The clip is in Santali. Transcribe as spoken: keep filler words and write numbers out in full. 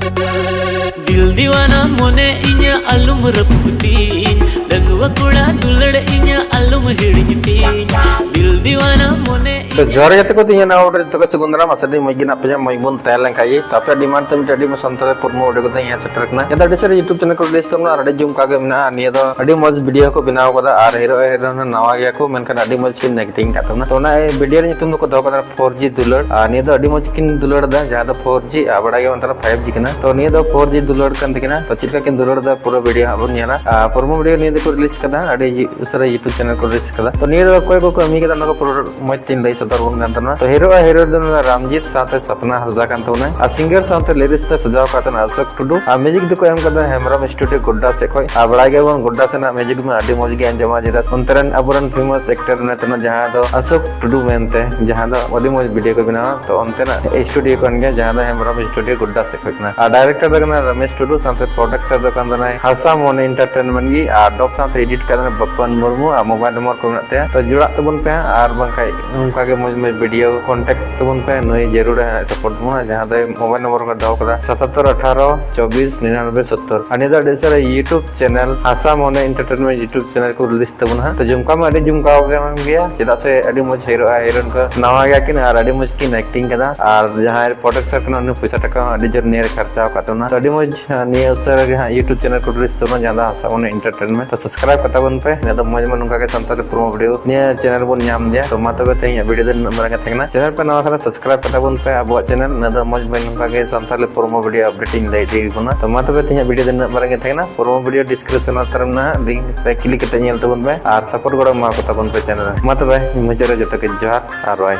ᱫᱤᱞ ᱫᱤᱣᱟᱱᱟ ᱢᱚᱱᱮ ᱤᱧᱟᱹᱜ ᱟᱞᱚᱢ ᱨᱟᱹᱯᱩᱫ ᱛᱤᱧ, ᱰᱟᱺᱜᱩᱣᱟᱹ ᱠᱚᱲᱟ ᱫᱩᱞᱟᱹᱲ ᱤᱧᱟᱹᱜ ᱟᱞᱚᱢ ᱦᱤᱲᱤᱧ ᱛᱤᱧ, ᱫᱤᱞ ᱫᱤᱣᱟᱱᱟ ᱢᱚᱱᱮ᱾ ᱛᱚ ᱡᱚᱦᱟᱨ ᱜᱟᱛᱮ ᱠᱚ, ᱛᱤᱧ ᱱᱟᱣᱟ ᱚᱰᱟᱨ ᱡᱚᱛᱚ ᱠᱚ ᱥᱟᱹᱜᱩᱱ ᱫᱟᱨᱟᱢ᱾ ᱟᱥᱟ ᱫᱤᱧ ᱢᱚᱡᱽ ᱜᱮ ᱢᱮᱱᱟᱜ ᱯᱮᱭᱟ, ᱢᱚᱡᱽ ᱵᱚᱱ ᱛᱟᱦᱮᱸ ᱞᱮᱱ ᱠᱷᱟᱡ ᱜᱮ᱾ ᱛᱚ ᱟᱯᱮᱭᱟᱜ ᱰᱤᱢᱟᱱᱰ ᱛᱮ ᱢᱤᱫᱴᱮᱱ ᱟᱹᱰᱤ ᱢᱚᱡᱽ ᱥᱟᱱᱛᱟᱲᱤ ᱯᱩᱨᱢᱚ ᱚᱰᱤᱭᱳ ᱠᱚ ᱛᱮᱧ ᱦᱮᱡ ᱥᱮᱴᱮᱨ ᱠᱟᱱᱟ᱾ ᱡᱟᱦᱟᱸ ᱫᱚ ᱟᱹᱰᱤ ᱥᱟᱨ YouTube ᱪᱮᱱᱮᱞ ᱠᱚᱨᱮ ᱨᱤᱞᱤᱡᱽ ᱛᱟᱵᱚᱱᱟ ᱟᱨ ᱟᱹᱰᱤ ᱡᱚᱢ ᱠᱟᱜ ᱜᱮ ᱢᱮᱱᱟᱜᱼᱟ᱾ ᱱᱤᱭᱟᱹ ᱫᱚ ᱟᱹᱰᱤ ᱢᱚᱡᱽ ᱵᱷᱤᱰᱤᱭᱳ ᱠᱚ ᱵᱮᱱᱟᱣ ᱠᱟᱫᱟ ᱟᱨ ᱦᱤᱨᱳ ᱟᱨ ᱦᱤᱨᱳᱭᱤᱱ ᱱᱟᱣᱟ ᱜᱮᱭᱟ ᱠᱚ, ᱢᱮᱱᱠᱷᱟᱱ ᱟᱹᱰᱤ ᱢᱚᱡᱽ ᱠᱤᱱ ᱮᱠᱴᱤᱝ ᱠᱟᱜ ᱛᱟᱵᱚᱱᱟ᱾ ᱛᱚ ᱚᱱᱟ ᱵᱷᱤᱰᱤᱭᱳ ᱨᱮ ᱧᱩᱛᱩᱢ ᱫᱚᱠᱚ ᱫᱚᱦᱚ ᱠᱟᱫᱟ ᱯᱷᱳᱨ ᱡᱤ ᱫᱩᱞᱟᱹᱲ᱾ ᱟᱨ ᱱᱤᱭᱟᱹ ᱫᱚ ᱟᱹᱰᱤ ᱢᱚᱡᱽ ᱠᱤᱱ ᱫᱩᱞᱟᱹᱲ ᱮᱫᱟ, ᱡᱟᱦᱟᱸ ᱫᱚ ᱯᱷᱳᱨ ᱡᱤ ᱟᱨ ᱵᱟᱲᱟᱭ ᱜᱮ ᱚᱱᱛᱮ ᱨᱮ ᱯᱷᱟᱭᱤᱵᱷ ᱡᱤ ᱠᱟᱱᱟ᱾ ᱛᱚ ᱱᱤᱭᱟᱹ ᱫᱚ ᱯᱷᱳᱨ ᱡᱤ ᱫᱩᱞᱟᱹᱲ ᱠᱟᱱ ᱛᱟᱹᱠᱤᱱᱟ᱾ ᱛᱚ ᱪᱮᱫ ᱞᱮᱠᱟ ᱠᱤᱱ ᱫᱩᱞᱟᱹᱲ ᱮᱫᱟ, ᱯᱩᱨᱟᱹ ᱵᱷᱤᱰᱤᱭᱳ ᱦᱟᱸᱜ ᱵᱚᱱ ᱧᱮᱞᱟ᱾ ᱟᱨ ᱯᱨᱳᱢᱳ ᱵᱷᱤᱰᱤᱭᱳ ᱱᱤᱭᱟᱹ ᱫᱚᱠᱚ ᱨᱤᱞᱤᱡᱽ ᱠᱟᱫᱟ, ᱟᱹᱰᱤ ᱩᱥᱟᱹᱨᱟ YouTube ᱪᱮᱱᱮᱞ ᱠᱚ ᱨᱤᱞᱤᱡᱽ ᱠᱟᱫᱟ᱾ ᱛᱚ ᱱᱤᱭᱟᱹ ᱫᱚ ᱚᱠᱚᱭ ᱠᱚ ᱠᱟᱹᱢᱤ ᱠᱟᱫᱟ, ᱚᱱᱟ ᱠᱚ ᱯᱩᱨᱟᱹ ᱢᱚᱡᱽ ᱛᱤᱧ ᱞᱟᱹᱭ ᱥᱚᱫᱚᱨ ᱵᱚᱱ ᱠᱟᱱ ᱛᱟᱵᱚᱱᱟ᱾ ᱛᱚ ᱦᱤᱨᱳ ᱟᱨ ᱦᱤᱨᱳᱭᱤᱱ ᱫᱚ ᱨᱟᱢᱡᱤᱛ ᱥᱟᱶᱛᱮ ᱥᱟᱯᱱᱟ ᱦᱟᱸᱥᱫᱟ ᱠᱟᱱ ᱛᱟᱵᱚᱱᱟ᱾ ᱟᱨ ᱥᱤᱝᱜᱟᱨ ᱥᱟᱶᱛᱮ ᱞᱤᱨᱤᱠᱥ ᱛᱮ ᱥᱟᱡᱟᱣ ᱠᱟᱛᱮ ᱚᱥᱳᱠ ᱴᱩᱰᱩ᱾ ᱟᱨ ᱢᱤᱭᱩᱡᱤᱠ ᱫᱚᱠᱚ ᱮᱢ ᱠᱟᱫᱟ ᱦᱮᱢᱵᱨᱚᱢ ᱥᱴᱩᱰᱤᱭᱳ ᱜᱳᱰᱰᱟ ᱥᱮᱫ ᱠᱷᱚᱡ᱾ ᱟᱨ ᱵᱟᱲᱟᱭ ᱜᱮᱭᱟᱵᱚᱱ ᱜᱳᱰᱰᱟ ᱥᱮᱱᱟᱜ ᱢᱤᱭᱩᱡᱤᱠ ᱢᱟ ᱟᱹᱰᱤ ᱢᱚᱡᱽ ᱜᱮ ᱟᱸᱡᱚᱢᱟ, ᱪᱮᱫᱟᱜ ᱥᱮ ᱚᱱᱛᱮ ᱨᱮᱱ ᱟᱵᱚᱨᱮᱱ ᱯᱷᱮᱢᱟᱥ ᱮᱠᱴᱟᱨ ᱢᱮᱱᱟᱭ ᱛᱟᱵᱚᱱᱟ, ᱡᱟᱦᱟᱸ ᱫᱚ ᱚᱥᱳᱠ ᱴᱩᱰᱩ ᱢᱮᱱᱛᱮ, ᱡᱟᱦᱟᱸ ᱫᱚ ᱟᱹᱰᱤ ᱢᱚᱡᱽ ᱵᱷᱤᱰᱤᱭᱳ ᱠᱚ ᱵᱮᱱᱟᱣᱟ᱾ ᱛᱚ ᱚᱱᱛᱮᱱᱟᱜ ᱥᱴᱩᱰᱤᱭᱳ ᱠᱟᱱ ᱜᱮᱭᱟ, ᱡᱟᱦᱟᱸ ᱫᱚ ᱦᱮᱢᱵᱨᱚᱢ ᱥᱴᱩᱰᱤᱭᱳ ᱜᱳᱰᱰᱟ ᱥᱮᱫ ᱠᱷᱚᱡ ᱠᱟᱱᱟ᱾ ᱟᱨ ᱰᱟᱭᱨᱮᱠᱴᱚᱨ ᱫᱚ ᱠᱟᱱᱟ ᱨᱚᱢᱮᱥ ᱴᱩᱰᱩ, ᱥᱟᱶᱛᱮ ᱯᱨᱚᱰᱟᱠᱥᱚᱱ ᱫᱚ ᱠᱟᱱ ᱛᱟᱵᱚᱱᱟᱭ ᱦᱟᱥᱟ ᱢᱚᱱᱮ ᱮᱱᱴᱟᱨᱴᱮᱱᱢᱮᱱᱴ ᱜᱮ᱾ ᱟᱨ ᱰᱚᱵ ᱥᱟᱶᱛᱮ ᱮᱰᱤᱴ ᱠᱟᱜ ᱛᱟᱵᱚᱱᱟᱭ ᱵᱟᱯᱟᱱ ᱢᱩᱨᱢᱩ᱾ ᱟᱨ ᱢᱳᱵᱟᱭᱤᱞ ᱱᱚᱢᱵᱚᱨ ᱠᱚ ᱢᱮᱱᱟᱜ ᱛᱟᱭᱟ, ᱛᱚ ᱡᱚᱲᱟᱜ ᱛᱟᱵᱚᱱ ᱯᱮ ᱦᱟᱸᱜ᱾ ᱟᱨ ᱵᱟᱝᱠᱷᱟᱡ ᱚᱱᱠᱟ ᱜᱮ ᱢᱚᱡᱽ ᱢᱚᱡᱽ ᱵᱷᱤᱰᱤᱭᱳ ᱠᱚᱱᱴᱟᱠᱴ ᱛᱟᱵᱚᱱ ᱯᱮ, ᱱᱩᱭ ᱡᱟᱹᱨᱩᱲ ᱦᱟᱸᱜ ᱥᱟᱯᱳᱨᱴ ᱵᱚᱱᱟ, ᱡᱟᱦᱟᱸ ᱫᱚ ᱢᱳᱵᱟᱭᱤᱞ ᱱᱚᱢᱵᱚᱨ ᱠᱚ ᱫᱚᱦᱚ ᱠᱟᱫᱟ ᱥᱟᱛᱟᱛᱛᱚᱨ ᱟᱴᱷᱟᱨᱚ ᱪᱚᱵᱵᱤᱥ ᱱᱤᱨᱟᱱᱚᱵᱵᱳᱭ ᱥᱚᱛᱛᱚᱨ᱾ ᱟᱨ ᱱᱤᱭᱟᱹ ᱫᱚ ᱟᱹᱰᱤ ᱩᱥᱟᱹᱨᱟ YouTube ᱪᱮᱱᱮᱞ ᱦᱟᱥᱟ ᱢᱚᱱᱮ ᱮᱱᱴᱟᱨᱴᱮᱱᱢᱮᱱᱴ YouTube ᱪᱮᱱᱮᱞ ᱠᱚ ᱨᱤᱞᱤᱡᱽ ᱛᱟᱵᱚᱱᱟ ᱦᱟᱸᱜ᱾ ᱛᱚ ᱡᱚᱢᱠᱟᱣ ᱢᱟ ᱟᱹᱰᱤ ᱡᱚᱢᱠᱟᱣ ᱠᱟᱱ ᱜᱮᱭᱟ, ᱪᱮᱫᱟᱜ ᱥᱮ ᱟᱹᱰᱤ ᱢᱚᱡᱽ ᱦᱤᱨᱳ ᱟᱨ ᱦᱤᱨᱳᱭᱤᱱ ᱠᱚ ᱱᱟᱣᱟ ᱜᱮᱭᱟ ᱠᱤᱱ ᱟᱨ ᱟᱹᱰᱤ ᱢᱚᱡᱽ ᱠᱤᱱ ᱮᱠᱴᱤᱝ ᱠᱟᱫᱟ᱾ ᱟᱨ ᱡᱟᱦᱟᱸᱭ ᱯᱨᱚᱰᱟᱠᱥᱚᱱ ᱠᱟᱱᱟ, ᱩᱱᱤ ᱯᱚᱭᱥᱟ ᱴᱟᱠᱟ ᱦᱚᱸ ᱟᱹᱰᱤ ᱡᱳᱨ ᱱᱤᱭᱟᱹ ᱨᱮ ᱠᱷᱚᱨᱪᱟ ᱟᱠᱟᱫ ᱛᱟᱵᱚᱱᱟ᱾ ᱛᱚ ᱟᱹᱰᱤ ᱢᱚᱡᱽ, ᱟᱸ, ᱱᱤᱭᱟᱹ ᱩᱥᱟᱹᱨᱟ ᱜᱮ ᱦᱟᱸᱜ YouTube ᱪᱮᱱᱮᱞ ᱠᱚ ᱨᱤᱞᱤᱡᱽ ᱛᱟᱵᱚᱱᱟ, ᱡᱟᱦᱟᱸ ᱫᱚ ᱦᱟᱥᱟ ᱢᱚᱱᱮ ᱮᱱᱴᱟᱨᱴᱮᱱᱢᱮᱱᱴ᱾ ᱛᱚ ᱥᱟᱵᱥᱠᱨᱟᱭᱤᱵᱽ ᱠᱟᱛᱟ ᱵᱚᱱ ᱯᱮ, ᱱᱤᱭᱟᱹ ᱫᱚ ᱢᱚᱡᱽ ᱢᱚᱡᱽ ᱱᱚᱝᱠᱟ ᱜᱮ ᱥᱟᱱᱛᱟᱲᱤ ᱯᱨᱳᱢᱳ ᱵᱷᱤᱰᱤᱭᱳ ᱱᱤᱭᱟᱹ ᱪᱮᱱᱮᱞ ᱨᱮᱵᱚᱱ ᱧᱟᱢ ᱜᱮᱭᱟ᱾ ᱛᱚ ᱢᱟ ᱛᱚᱵᱮ ᱛᱮᱦᱮᱧᱟᱜ ᱵᱷᱤᱰᱤᱭᱳ ᱫᱚ ᱱᱤᱱᱟᱹᱜ ᱢᱟᱨᱟᱝ ᱜᱮ ᱛᱟᱦᱮᱸ ᱠᱟᱱᱟ᱾ ᱪᱮᱱᱮᱞ ᱯᱮ ᱱᱟᱣᱟ ᱠᱷᱟᱱ ᱥᱟᱵᱥᱠᱨᱟᱭᱤᱵᱽ ᱠᱟᱛᱟ ᱵᱚᱱ ᱯᱮ ᱟᱵᱚᱣᱟᱜ ᱪᱮᱱᱮᱞ᱾ ᱱᱤᱭᱟᱹ ᱫᱚ ᱢᱚᱡᱽ ᱢᱚᱡᱽ ᱱᱚᱝᱠᱟ ᱜᱮ ᱥᱟᱱᱛᱟᱲᱤ ᱯᱨᱳᱢᱳ ᱵᱷᱤᱰᱤᱭᱳ ᱟᱯᱰᱮᱴ ᱤᱧ ᱞᱟᱹᱭ ᱤᱫᱤ ᱵᱚᱱᱟ᱾ ᱛᱚ ᱢᱟ ᱛᱚᱵᱮ ᱛᱮᱦᱮᱧᱟᱜ ᱵᱷᱤᱰᱤᱭᱳ ᱫᱚ ᱱᱤᱱᱟᱹᱜ ᱢᱟᱨᱟᱝ ᱜᱮ ᱛᱟᱦᱮᱸ ᱠᱟᱱᱟ᱾ ᱯᱨᱳᱢᱳ ᱵᱷᱤᱰᱤᱭᱳ ᱰᱤᱥᱠᱨᱤᱯᱥᱚᱱ ᱞᱟᱛᱟᱨ ᱨᱮ ᱢᱮᱱᱟᱜᱼᱟ, ᱞᱤᱝᱠ ᱛᱮ ᱠᱞᱤᱠ ᱠᱟᱛᱮ ᱧᱮᱞ ᱛᱟᱵᱚᱱ ᱯᱮ ᱟᱨ ᱥᱟᱯᱳᱨᱴ ᱜᱚᱲᱚ ᱮᱢᱟ ᱠᱚ ᱛᱟᱵᱚᱱ ᱯᱮ ᱪᱮᱱᱮᱞ ᱨᱮ᱾ ᱢᱟ ᱛᱚᱵᱮ ᱢᱩᱪᱟᱹᱫ ᱨᱮ ᱡᱚᱛᱚ ᱜᱮ ᱡᱚᱦᱟᱨ ᱟᱨ ᱵᱟᱭ᱾